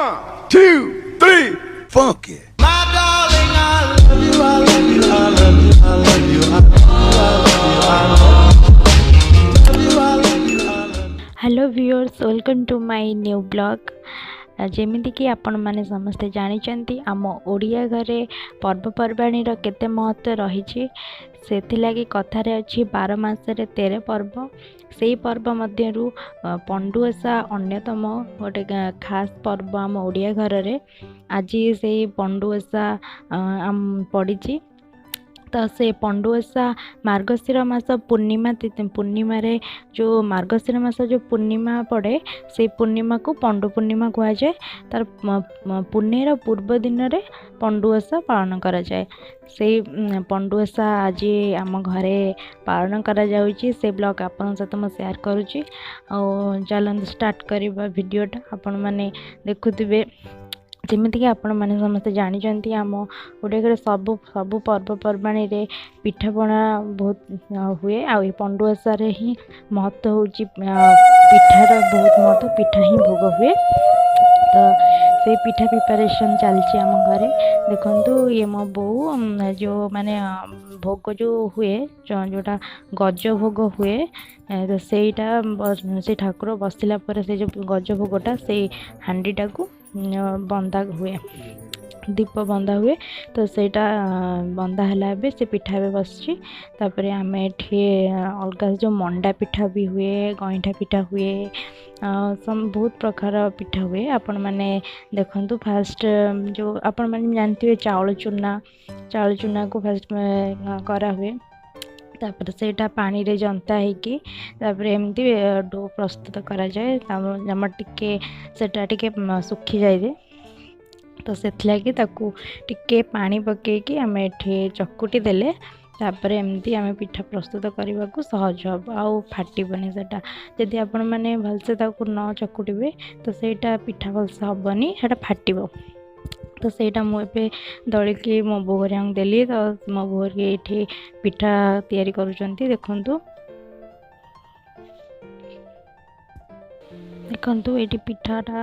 1, 2, 3, funk it. Hello viewers, welcome to my new vlog. ଯେମିତିକି ଆପଣମାନେ ସମସ୍ତେ ଜାଣିଛନ୍ତି, ଆମ ଓଡ଼ିଆ ଘରେ ପର୍ବପର୍ବାଣୀର କେତେ ମହତ୍ତ୍ୱ ରହିଛି। ସେଥିଲାଗି କଥାରେ ଅଛି, 12 ମାସରେ 13 ପର୍ବ। ସେଇ ପର୍ବ ମଧ୍ୟରୁ ପଣ୍ଡୁ ଓଷା ଅନ୍ୟତମ ଗୋଟେ ଖାସ୍ ପର୍ବ ଆମ ଓଡ଼ିଆ ଘରରେ। ଆଜି ସେଇ ପଣ୍ଡୁ ଓଷା ପଡ଼ିଛି। ତ ସେ ପଣ୍ଡୁ ଓଷା ମାର୍ଗଶିର ମାସ ପୂର୍ଣ୍ଣିମା ପୂର୍ଣ୍ଣିମାରେ, ଯେଉଁ ମାର୍ଗଶିର ମାସ ଯେଉଁ ପୂର୍ଣ୍ଣିମା ପଡ଼େ, ସେଇ ପୂର୍ଣ୍ଣିମାକୁ ପଣ୍ଡୁ ପୂର୍ଣ୍ଣିମା କୁହାଯାଏ। ତାର ପୁନେଇର ପୂର୍ବ ଦିନରେ ପଣ୍ଡୁ ଓଷା ପାଳନ କରାଯାଏ। ସେଇ ପଣ୍ଡୁ ଓଷା ଆଜି ଆମ ଘରେ ପାଳନ କରାଯାଉଛି। ସେ ବ୍ଲଗ୍ ଆପଣଙ୍କ ସହିତ ମୁଁ ସେୟାର କରୁଛି। ଆଉ ଚାଲନ୍ତୁ ଷ୍ଟାର୍ଟ କରିବା ଭିଡ଼ିଓଟା। ଆପଣମାନେ ଦେଖୁଥିବେ, ଯେମିତିକି ଆପଣମାନେ ସମସ୍ତେ ଜାଣିଛନ୍ତି, ଆମ ଓଡ଼ିଆ ଘରେ ସବୁ ପର୍ବପର୍ବାଣୀରେ ପିଠାପଣା ବହୁତ ହୁଏ। ଆଉ ଏ ପଣ୍ଡୁ ଓଷାରେ ହିଁ ମହତ୍ତ୍ୱ ହେଉଛି ପିଠାର ବହୁତ ମହତ୍ତ୍ୱ, ପିଠା ହିଁ ଭୋଗ ହୁଏ। ତ ସେଇ ପିଠା ପ୍ରିପାରେସନ୍ ଚାଲିଛି ଆମ ଘରେ। ଦେଖନ୍ତୁ, ଇଏ ମୋ ବୋଉ ଯେଉଁ ମାନେ ଭୋଗ ଯେଉଁ ହୁଏ, ଯେଉଁଟା ଗଜ ଭୋଗ ହୁଏ, ତ ସେଇଟା ସେ ଠାକୁର ବସିଲା ପରେ ସେ ଯେଉଁ ଗଜ ଭୋଗଟା, ସେଇ ହାଣ୍ଡିଟାକୁ ବନ୍ଦା ହୁଏ, ଦୀପ ବନ୍ଧା ହୁଏ। ତ ସେଇଟା ବନ୍ଧା ହେଲା ଏବେ, ସେ ପିଠା ଏବେ ବସିଛି। ତାପରେ ଆମେ ଏଠି ଅଲଗା ଯେଉଁ ମଣ୍ଡା ପିଠା ବି ହୁଏ, ଗଇଁଠା ପିଠା ହୁଏ, ବହୁତ ପ୍ରକାର ପିଠା ହୁଏ। ଆପଣମାନେ ଦେଖନ୍ତୁ, ଫାଷ୍ଟ ଯେଉଁ ଆପଣମାନେ ଜାଣିଥିବେ ଚାଉଳ ଚୁନା, ଚାଉଳ ଚୁନାକୁ ଫାଷ୍ଟ କରାହୁଏ। ତାପରେ ସେଇଟା ପାଣିରେ ଜନ୍ତା ହେଇକି ତାପରେ ଏମିତି do ପ୍ରସ୍ତୁତ କରାଯାଏ। ଆମର ଟିକେ ସେଇଟା ଟିକେ ଶୁଖିଯାଏ, ତ ସେଥିଲାଗି ତାକୁ ଟିକେ ପାଣି ପକାଇକି ଆମେ ଏଠି ଚକୁଟି ଦେଲେ ତାପରେ ଏମିତି ଆମେ ପିଠା ପ୍ରସ୍ତୁତ କରିବାକୁ ସହଜ ହେବ ଆଉ ଫାଟିବନି ସେଇଟା। ଯଦି ଆପଣମାନେ ଭଲସେ ତାକୁ ନ ଚକୁଟିବେ, ତ ସେଇଟା ପିଠା ଭଲସେ ହେବନି, ସେଇଟା ଫାଟିବ। ତ ସେଇଟା ମୁଁ ଏବେ ଦଳିକି ମୋ ବୋଉ ହେରିକାଙ୍କୁ ଦେଲି। ତ ମୋ ବୋଉ ହେରିକା ଏଇଠି ପିଠା ତିଆରି କରୁଛନ୍ତି। ଦେଖନ୍ତୁ, ଦେଖନ୍ତୁ, ଏଇଠି ପିଠାଟା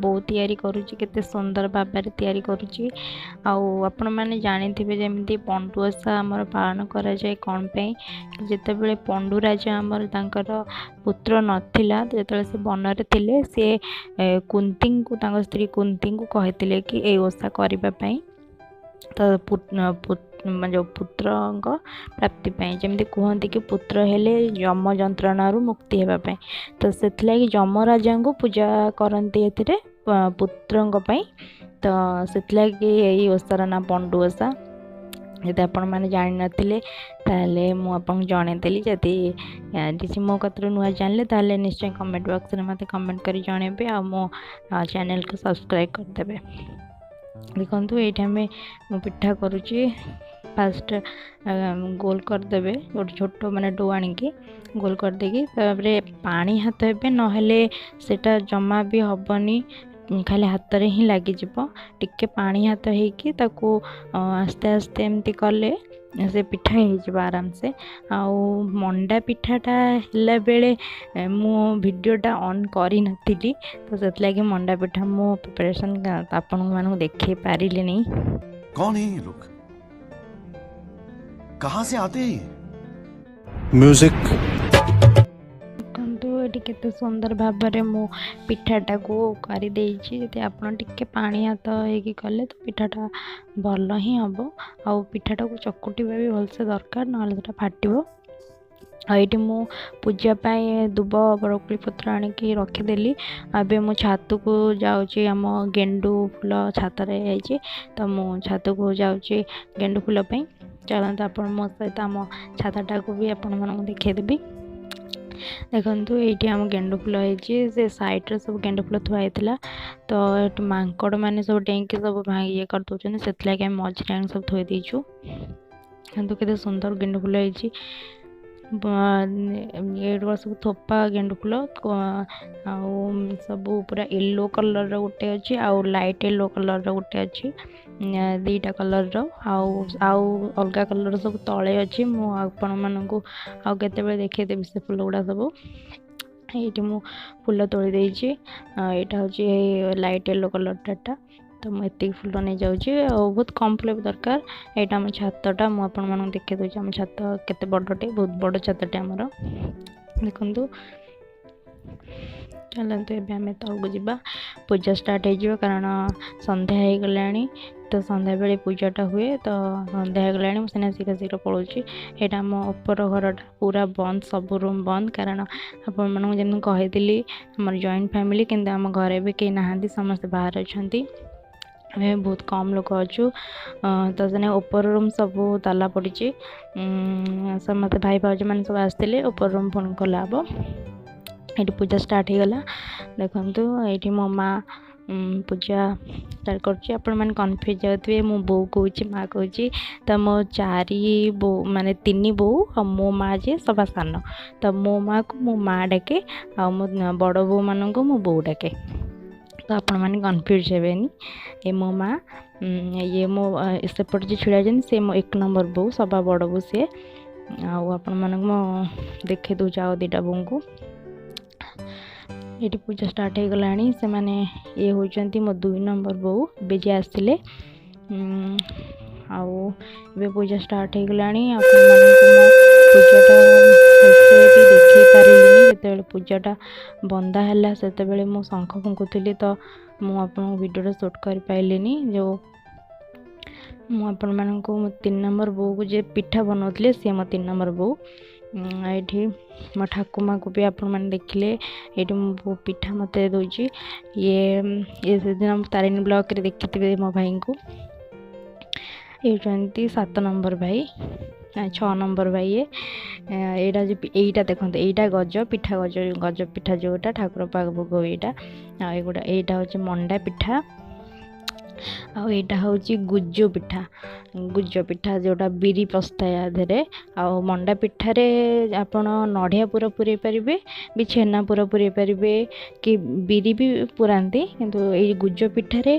ବୋଉ ତିଆରି କରୁଛି, କେତେ ସୁନ୍ଦର ଭାବରେ ତିଆରି କରୁଛି। ଆଉ ଆପଣମାନେ ଜାଣିଥିବେ ଯେମିତି ପଣ୍ଡୁ ଓଷା ଆମର ପାଳନ କରାଯାଏ କ'ଣ ପାଇଁ। ଯେତେବେଳେ ପଣ୍ଡୁ ରାଜା ଆମର, ତାଙ୍କର ପୁତ୍ର ନଥିଲା, ଯେତେବେଳେ ସେ ବନରେ ଥିଲେ, ସେ କୁନ୍ତୀଙ୍କୁ, ତାଙ୍କ ସ୍ତ୍ରୀ କୁନ୍ତୀଙ୍କୁ କହିଥିଲେ କି ଏଇ ଓଷା କରିବା ପାଇଁ, ତ ଯେଉଁ ପୁତ୍ରଙ୍କ ପ୍ରାପ୍ତି ପାଇଁ। ଯେମିତି କୁହନ୍ତି କି ପୁତ୍ର ହେଲେ ଯମ ଯନ୍ତ୍ରଣାରୁ ମୁକ୍ତି ହେବା ପାଇଁ। ତ ସେଥିଲାଗି ଯମରାଜାଙ୍କୁ ପୂଜା କରନ୍ତି ଏଥିରେ ପୁତ୍ରଙ୍କ ପାଇଁ। ତ ସେଥିଲାଗି ଏଇ ଓଷାର ନାଁ ପଣ୍ଡୁ ଓଷା। ଯଦି ଆପଣମାନେ ଜାଣିନଥିଲେ, ତାହେଲେ ମୁଁ ଆପଣଙ୍କୁ ଜଣେଇଦେଲି। ଯଦି କିଛି ମୋ କତିରୁ ନୂଆ ଜାଣିଲେ, ତାହେଲେ ନିଶ୍ଚୟ କମେଣ୍ଟ ବକ୍ସରେ ମୋତେ କମେଣ୍ଟ କରି ଜଣେଇବେ ଆଉ ମୋ ଚ୍ୟାନେଲକୁ ସବସ୍କ୍ରାଇବ୍ କରିଦେବେ। ଦେଖନ୍ତୁ, ଏଇଠି ଆମେ ମୁଁ ପିଠା କରୁଛି। ଫାଷ୍ଟ ଗୋଲ କରିଦେବେ ଗୋଟେ ଛୋଟ ମାନେ do ଆଣିକି ଗୋଲ କରିଦେଇକି ତାପରେ ପାଣି ହାତ ହେବେ, ନହେଲେ ସେଇଟା ଜମା ବି ହେବନି, ଖାଲି ହାତରେ ହିଁ ଲାଗିଯିବ। ଟିକେ ପାଣି ହାତ ହେଇକି ତାକୁ ଆସ୍ତେ ଆସ୍ତେ ଏମିତି କଲେ ସେ ପିଠା ହେଇଯିବ ଆରାମସେ। ଆଉ ମଣ୍ଡା ପିଠାଟା ହେଲା ବେଳେ ମୁଁ ଭିଡ଼ିଓଟା ଅନ୍ କରିନଥିଲି, ତ ସେଥିଲାଗି ମଣ୍ଡା ପିଠା ମୁଁ ପ୍ରିପାରେସନ୍ ଆପଣମାନଙ୍କୁ ଦେଖେଇ ପାରିଲିନି। कौन है ये लोग, कहां से आते हैं? म्यूजिक। ଦେଖନ୍ତୁ, ଏଠି କେତେ ସୁନ୍ଦର ଭାବରେ ମୁଁ ପିଠାଟାକୁ କରିଦେଇଛି। ଯଦି ଆପଣ ଟିକେ ପାଣି ହାତ ହେଇକି କଲେ, ତ ପିଠାଟା ଭଲ ହିଁ ହେବ। ଆଉ ପିଠାଟାକୁ ଚକୁଟିବା ବି ଭଲସେ ଦରକାର, ନହେଲେ ସେଟା ଫାଟିବ। ଆଉ ଏଇଠି ମୁଁ ପୂଜା ପାଇଁ ଦୁବ ବରକୋଳି ପତ୍ର ଆଣିକି ରଖିଦେଲି। ଏବେ ମୁଁ ଛାତକୁ ଯାଉଛି। ଆମ ଗେଣ୍ଡୁ ଫୁଲ ଛାତରେ ହେଇଛି, ତ ମୁଁ ଛାତକୁ ଯାଉଛି ଗେଣ୍ଡୁ ଫୁଲ ପାଇଁ। ଚାଲନ୍ତୁ, ଆପଣ ମୋ ସହିତ ଆମ ଛାତଟାକୁ ବି ଆପଣମାନଙ୍କୁ ଦେଖେଇଦେବି। ଦେଖନ୍ତୁ, ଏଇଠି ଆମ ଗେଣ୍ଡୁ ଫୁଲ ହେଇଛି। ସେ ସାଇଡ଼୍ରେ ସବୁ ଗେଣ୍ଡୁ ଫୁଲ ଥୁଆ ହେଇଥିଲା, ତ ଏଠି ମାଙ୍କଡ଼ ମାନେ ସବୁ ଡେଇଁକି ସବୁ ଇଏ କରିଦେଉଛନ୍ତି। ସେଥିଲାଗି ଆମେ ମଝିରେ ଆଣି ସବୁ ଥୋଇ ଦେଇଛୁ। କିନ୍ତୁ କେତେ ସୁନ୍ଦର ଗେଣ୍ଡୁ ଫୁଲ ହେଇଛି। ଏଗୁଡ଼ା ସବୁ ଥୋପା ଗେଣ୍ଡୁ ଫୁଲ, ଆଉ ସବୁ ପୁରା ୟେଲୋ କଲର୍ର ଗୋଟେ ଅଛି, ଆଉ ଲାଇଟ୍ ୟେଲୋ କଲର୍ର ଗୋଟେ ଅଛି, ଦୁଇଟା କଲର୍ର। ଆଉ ଅଲଗା କଲର୍ର ସବୁ ତଳେ ଅଛି। ମୁଁ ଆପଣମାନଙ୍କୁ ଆଉ କେତେବେଳେ ଦେଖେଇଦେବି ସେ ଫୁଲ ଗୁଡ଼ା ସବୁ। ଏଇଠି ମୁଁ ଫୁଲ ତୋଳି ଦେଇଛି। ଏଇଟା ହେଉଛି ଲାଇଟ୍ ୟେଲୋ କଲର୍ଟା, ତ ମୁଁ ଏତିକି ଫୁଲ ନେଇଯାଉଛି ଆଉ ବହୁତ କମ୍ ଫୁଲ ବି ଦରକାର। ଏଇଟା ଆମ ଛାତଟା, ମୁଁ ଆପଣମାନଙ୍କୁ ଦେଖାଇ ଦେଉଛି ଆମ ଛାତ କେତେ ବଡ଼ଟେ, ବହୁତ ବଡ଼ ଛାତଟେ ଆମର। ଦେଖନ୍ତୁ, ଚାଲନ୍ତୁ ଏବେ ଆମେ ତଳକୁ ଯିବା, ପୂଜା ଷ୍ଟାର୍ଟ ହେଇଯିବ, କାରଣ ସନ୍ଧ୍ୟା ହେଇଗଲାଣି। ତ ସନ୍ଧ୍ୟାବେଳେ ପୂଜାଟା ହୁଏ, ତ ସନ୍ଧ୍ୟା ହେଇଗଲାଣି, ମୁଁ ସିନା ଶୀଘ୍ର ଶୀଘ୍ର ପଳାଉଛି। ଏଇଟା ଆମ ଉପର ଘରଟା, ପୁରା ବନ୍ଦ, ସବୁ ରୁମ୍ ବନ୍ଦ, କାରଣ ଆପଣମାନଙ୍କୁ ଯେମିତି କହିଥିଲି ଆମର ଜଏଣ୍ଟ ଫ୍ୟାମିଲି, କିନ୍ତୁ ଆମ ଘରେ ବି କେହି ନାହାନ୍ତି, ସମସ୍ତେ ବାହାରେ ଅଛନ୍ତି। ଆମେ ବହୁତ କମ୍ ଲୋକ ଅଛୁ। ତ ସେନେ ଉପର ରୁମ୍ ସବୁ ତାଲା ପଡ଼ିଛି। ସମସ୍ତେ ଭାଇ ଭାଉଜମାନେ ସବୁ ଆସିଥିଲେ, ଉପର ରୁମ୍ ପୁଣି ଖୋଲା ହେବ। ଏଇଠି ପୂଜା ଷ୍ଟାର୍ଟ ହେଇଗଲା। ଦେଖନ୍ତୁ, ଏଇଠି ମୋ ମା ପୂଜା ଷ୍ଟାର୍ଟ କରୁଛି। ଆପଣମାନେ କନଫ୍ୟୁଜ୍ ଯାଉଥିବେ, ମୁଁ ବୋଉ କହୁଛି, ମା କହୁଛି। ତ ମୋ ଚାରି ବୋଉ, ମାନେ ତିନି ବୋଉ ଆଉ ମୋ ମା ଯିଏ ସବା ସାନ, ତ ମୋ ମାଆକୁ ମୋ ମା ଡାକେ ଆଉ ମୋ ବଡ଼ ବୋଉମାନଙ୍କୁ ମୁଁ ବୋଉ ଡାକେ। ତ ଆପଣମାନେ କନଫ୍ୟୁଜ୍ ହେବେନି। ଏ ମୋ ମା, ଇଏ ମୋ ସେପଟେ ଯିଏ ଛିଡ଼ା ହେଇଛନ୍ତି ସେ ମୋ 1 ନମ୍ବର ବୋଉ, ସବା ବଡ଼ ବୋଉ ସିଏ। ଆଉ ଆପଣମାନଙ୍କୁ ମୁଁ ଦେଖାଇ ଦେଉଛି ଆଉ ଦୁଇଟା ବୋଉଙ୍କୁ। ଏଇଠି ପୂଜା ଷ୍ଟାର୍ଟ ହେଇଗଲାଣି। ସେମାନେ ଇଏ ହେଉଛନ୍ତି ମୋ 2 ନମ୍ବର ବୋଉ, ଏବେ ଯିଏ ଆସିଥିଲେ। ଆଉ ଏବେ ପୂଜା ଷ୍ଟାର୍ଟ ହେଇଗଲାଣି। ଆପଣମାନଙ୍କୁ ମୁଁ ପୂଜାଟା ଭଲସେ ବି ଦେଖାଇ ପାରିଲିନି। ଯେତେବେଳେ ପୂଜାଟା ବନ୍ଦା ହେଲା ସେତେବେଳେ ମୁଁ ଶଙ୍ଖ ଫୁଙ୍କୁଥିଲି, ତ ମୁଁ ଆପଣଙ୍କୁ ଭିଡ଼ିଓଟା ସୁଟ୍ କରିପାରିଲିନି। ଯେଉଁ ମୁଁ ଆପଣମାନଙ୍କୁ ମୋ 3 ନମ୍ବର ବୋଉକୁ ଯିଏ ପିଠା ବନାଉଥିଲେ, ସିଏ ମୋ 3 ନମ୍ବର ବୋଉ। ଏଇଠି ମୋ ଠାକୁମାକୁ ବି ଆପଣମାନେ ଦେଖିଲେ। ଏଇଠି ମୋ ବୋଉ ପିଠା ମୋତେ ଦେଉଛି। ଇଏ ସେଦିନ ତାରିଣୀ ବ୍ଲକରେ ଦେଖିଥିବେ ମୋ ଭାଇଙ୍କୁ। ଏ ହେଉଛନ୍ତି 7 ନମ୍ବର ଭାଇ, 6 ନମ୍ବର ଭାଇ ଇଏ। ଏଇଟା ଏଇଟା ଦେଖନ୍ତୁ, ଏଇଟା ଗଜ ପିଠା, ଗଜ ପିଠା ଯେଉଁଟା ଠାକୁର ପାଖ ଭୋଗ ଏଇଟା। ଆଉ ଏଗୁଡ଼ା ଏଇଟା ହେଉଛି ମଣ୍ଡା ପିଠା, ଆଉ ଏଇଟା ହେଉଛି ଗୁଜ ପିଠା, ଗୁଜ ପିଠା ଯେଉଁଟା ବିରି ପଶିଥାଏ ୟା ଦେହରେ। ଆଉ ମଣ୍ଡା ପିଠାରେ ଆପଣ ନଡ଼ିଆ ପୁର ପୁରେଇ ପାରିବେ ବି, ଛେନା ପୁର ପୁରେଇ ପାରିବେ କି ବିରି ବି ପୁରାନ୍ତି, କିନ୍ତୁ ଏଇ ଗୁଜ ପିଠାରେ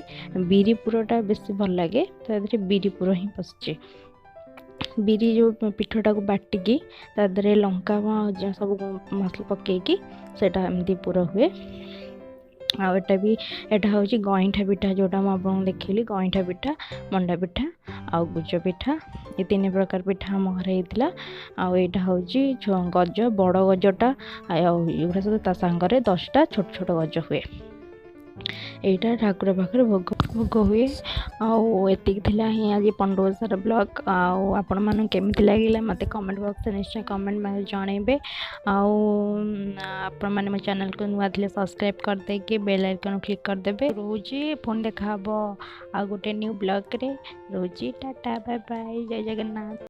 ବିରି ପୁରଟା ବେଶୀ ଭଲ ଲାଗେ। ତ ଏଥିରେ ବିରି ପୁର ହିଁ ପଶିଛି। ବିରି ଯେଉଁ ପିଠାଟାକୁ ବାଟିକି ତା ଦେହରେ ଲଙ୍କା ସବୁ ମସଲା ପକାଇକି ସେଇଟା ଏମିତି ପୁର ହୁଏ। ଆଉ ଏଇଟା ବି, ଏଇଟା ହେଉଛି ଗଇଁଠା ପିଠା, ଯେଉଁଟା ମୁଁ ଆପଣଙ୍କୁ ଦେଖେଇଲି। ଗଇଁଠା ପିଠା, ମଣ୍ଡା ପିଠା ଆଉ ଗୁଜ ପିଠା, ଏ ତିନି ପ୍ରକାର ପିଠା ଆମ ଘରେ ହେଇଥିଲା। ଆଉ ଏଇଟା ହେଉଛି ଗଜ, ବଡ଼ ଗଜଟା, ଆଉ ଏଗୁଡ଼ା ସବୁ ତା ସାଙ୍ଗରେ 10ଟା ଛୋଟ ଛୋଟ ଗଜ ହୁଏ। ଏଇଟା ଠାକୁର ପାଖରେ ଭୋଗ ହୁଏ। ଆଉ ଏତିକି ଥିଲା ହିଁ ଆଜି ପଣ୍ଡୁଓଷାର ବ୍ଲଗ୍। ଆଉ ଆପଣମାନଙ୍କୁ କେମିତି ଲାଗିଲା ମୋତେ କମେଣ୍ଟ ବକ୍ସରେ ନିଶ୍ଚୟ କମେଣ୍ଟ ଜଣାଇବେ। ଆଉ ଆପଣମାନେ ମୋ ଚ୍ୟାନେଲକୁ ନୂଆ ଥିଲେ ସବସ୍କ୍ରାଇବ୍ କରିଦେଇକି ବେଲ୍ ଆଇକନ୍ କ୍ଲିକ୍ କରିଦେବେ। ରହୁଛି, ପୁଣି ଦେଖାହେବ ଆଉ ଗୋଟେ ନ୍ୟୁ ବ୍ଲଗ୍ରେ। ରହୁଛି, ଟାଟା, ବାଏ ବାଏ, ଜୟ ଜଗନ୍ନାଥ।